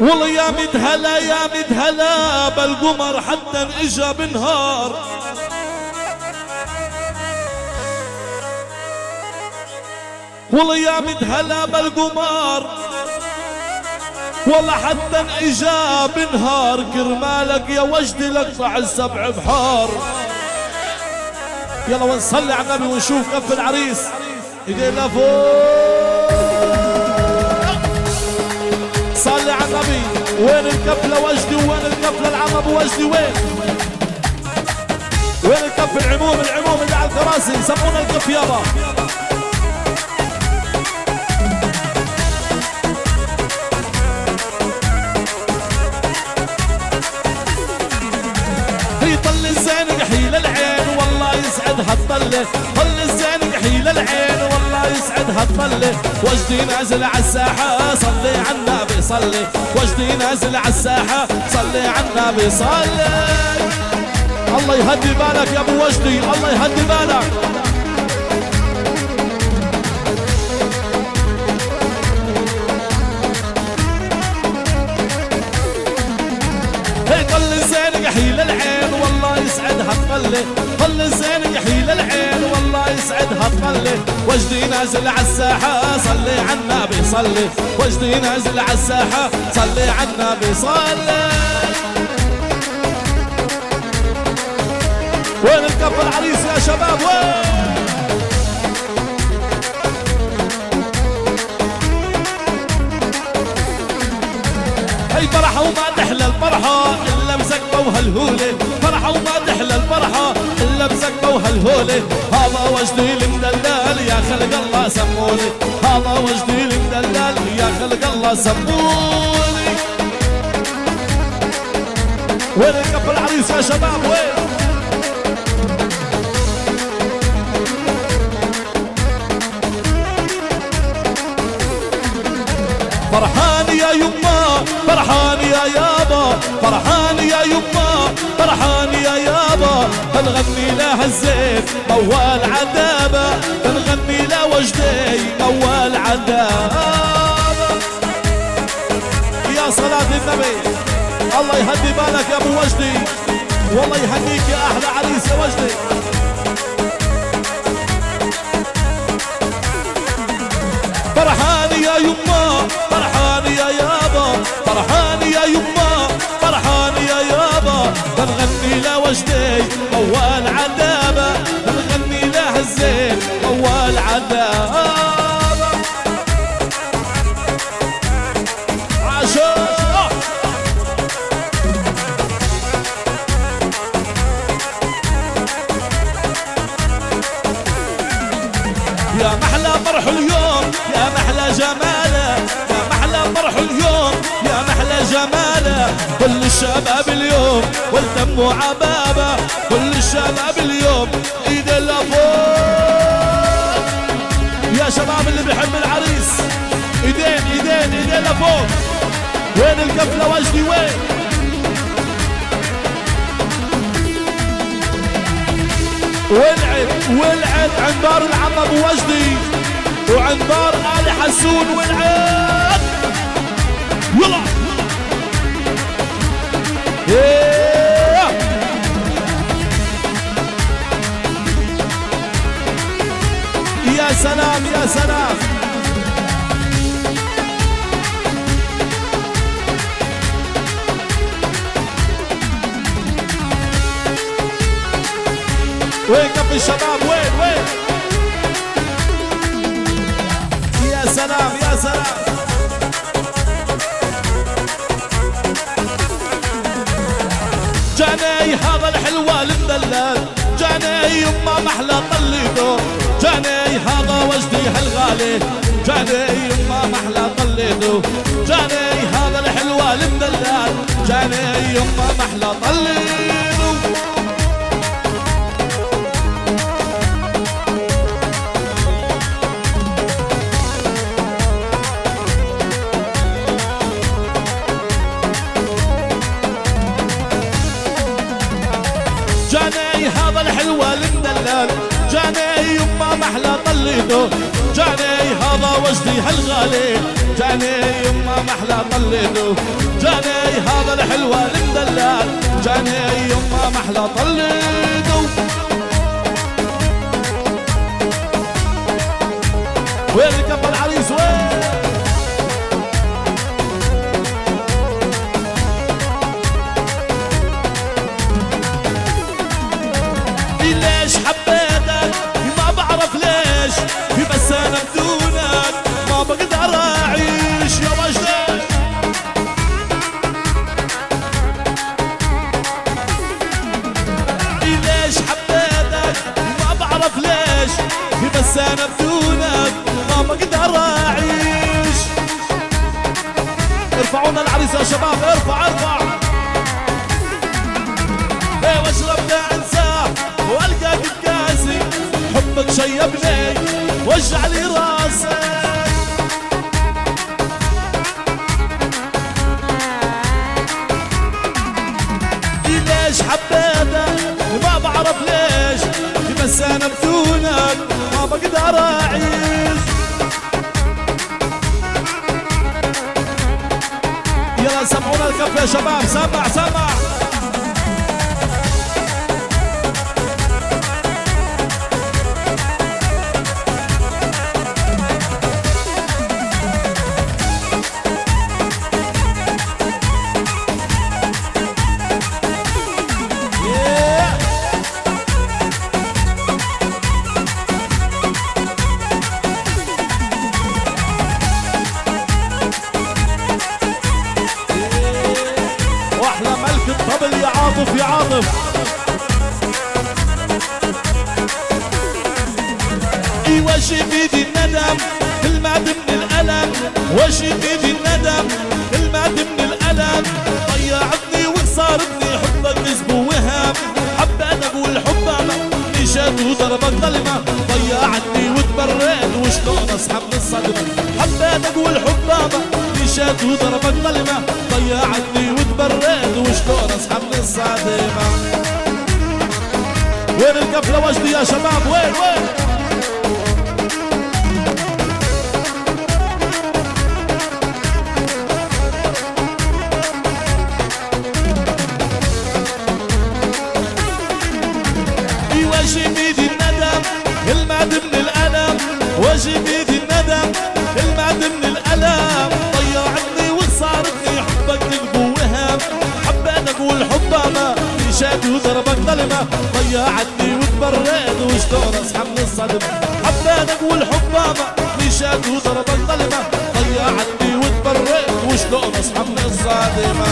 والله يا مدهلا يا مدهلا بالقمر حتى اجا بنهار. والله يا مدهلا بالقمر والله حتى اجا بنهار، كرمالك يا وجدي لقطع السبع بحار. يلا ونصلي على النبي ونشوف كف العريس ايدين لفوق. صلي على النبي. وين الكف لوجدي وين الكف للعم ابو وجدي؟ وين وين الكف؟ العموم العموم اللي على الكراسي سمونا الكف يابا. هي طل الزين قحيل العين والله يسعدها الطله، طل الزين قحيل العين والله يسعدها الطله. وجدي نازل على الساحة صلي على النبي صلي، وجدي نازل على الساحة صلي على النبي صلي. الله يهدي بالك يا ابو وجدي، الله يهدي بالك. هي طل الزين قحيل العين والله يسعدها الطله، طل الزين قحيل العين والله يسعدها الطله. وجدي نازل على الساحة صلي على النبي صلي، وجدي نازل على الساحة صلي على النبي صلي. وين الكف العريس يا شباب؟ وين؟ هي فرحة وما تحلى الفرحة إلا بزكبة وهالهولة، فرحة وما تحلى الفرحة إلا بزكبة وهالهولة. هذا وجدي المدلل يا خلق الله سمولي، هذا وجدي المدلل يا خلق الله سمولي. وين الكف العريس يا شباب؟ وين؟ فرحان يا يما فرحان يا يابا، فرحان يا يما فرحان يا يابا. بنغني لها الزين موال عذابه، بنغني لها وجدي موال عذابه. يا صلاة النبي، الله يهدي بالك يا ابو وجدي، والله يهنيك يا احلى عريس يا وجدي. فرحان يا يما فرحان يا يابا، فرحان يا يما فرحان يا يابا. بنغني لوجدي موال عذابه، بنغني له الزين موال عذابه. عاشق يا محلى فرح اليوم يا محلى جماله، يا محلى فرح اليوم يا محلى جماله. كل الشباب اليوم والتموا عبابه، كل الشباب اليوم ايد لفوق. يا شباب اللي بيحب العريس ايدين ايدين ايدين لفوق. وين الكف لوجدي؟ وين؟ ولعت ولعت عند دار العم ابو وجدي وعند دار آل حسون. ولعت يلا يا سلام يا سلام. وين كف الشباب؟ وين وين؟ يا سلام يا سلام. جاني هذا الحلوة المدلل، جاني يما محلى طليته، جاني هذا وجدي هالغالي، جاني يما محلى طليته، جاني هذا الحلوة المدلل، جاني يما محلى طليته. جاني هذا الحلوة المدلل، جاني يما محلى طليته، جاني هذا وجدي هالغالي، جاني يما محلى طليته، جاني هذا الحلوة المدلل، جاني يما محلى طليته. وين الكفة العريس وين؟ ليش حبيتك ما بعرف ليش، بس انا بدونك ما بقدر اعيش يا وجدي. ليش حبيتك ما بعرف ليش، بس انا بدونك ما بقدر اعيش. ارفعونا العريس يا شباب، ارفع ارفع. ايه واشرب انساه والقاك بكاسي، حبك شيبني وجع لي راسي. ليش حبيتك وما بعرف ليش، بس انا بدونك ما بقدر اعيش. يلا سمعونا الكف يا شباب، سمع سمع. يا عاطف يا عاطف، وشي بيدي الندم كل ما من الألم، وشي بيدي الندم كل ما من الألم، ضيعتني وخسرتني حبك كذب ووهم، حبيتك والحب أنا مشيت وضربك ظلمة، ضيعتني وتبريت وشلون أصحى من الصدمة، حبيتك والحب أنا مشيت وضربك ظلمة، ضيعتني وتبريت وشلون اصحى من الصدمة. وين الكفلة وجدي يا شباب؟ وين وين؟ وجهي بيدي الندم المعد من الألم، وجهي بيدي الندم المعد من الألم، ضيعتني وخسرتني حبك كذب ووهم، حبيتك والحب ما مشيت وضربك ظلمة، ضيعتني وتبريت وشلون اصحى من الصدمة، حبيتك والحب ما مشيت وضربك ظلمة، ضيعتني وتبريت وشلون اصحى من الصدمة.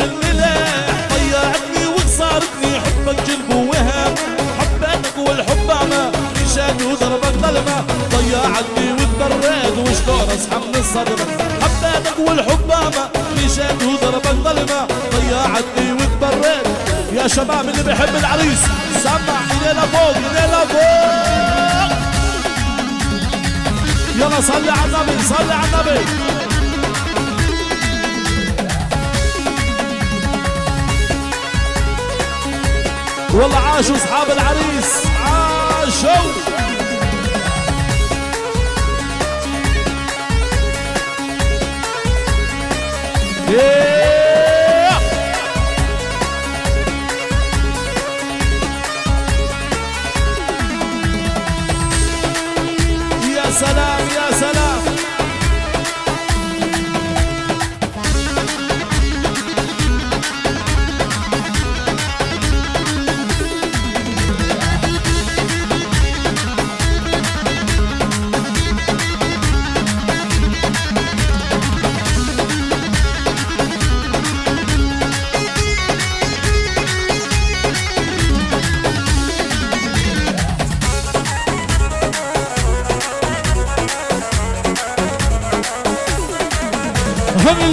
الملح ضيعتني وخسرتني حبك جلب ووهم، حبيتك والحب أعمى مشيت وضربك ظلمة، ضيعتني وتبريت وشلون اصحى من الصدمة، حبيتك والحب أعمى مشيت وضربك ظلمة، ضيعتني وتبريت. يا شباب اللي بيحب العريس سمع ايدينا فوق، ايدينا فوق. يلا صلي على النبي، صلي على النبي. والله عاشوا اصحاب العريس، عاشوا. يا سلام يا سلام.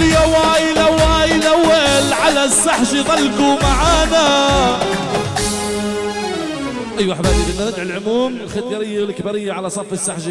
يا وايلة وايلة ويل على السحج ضلكوا معانا، ايوه حبايبي، بدنا ندعي العموم الختياريه والكباريه على صف السحجه.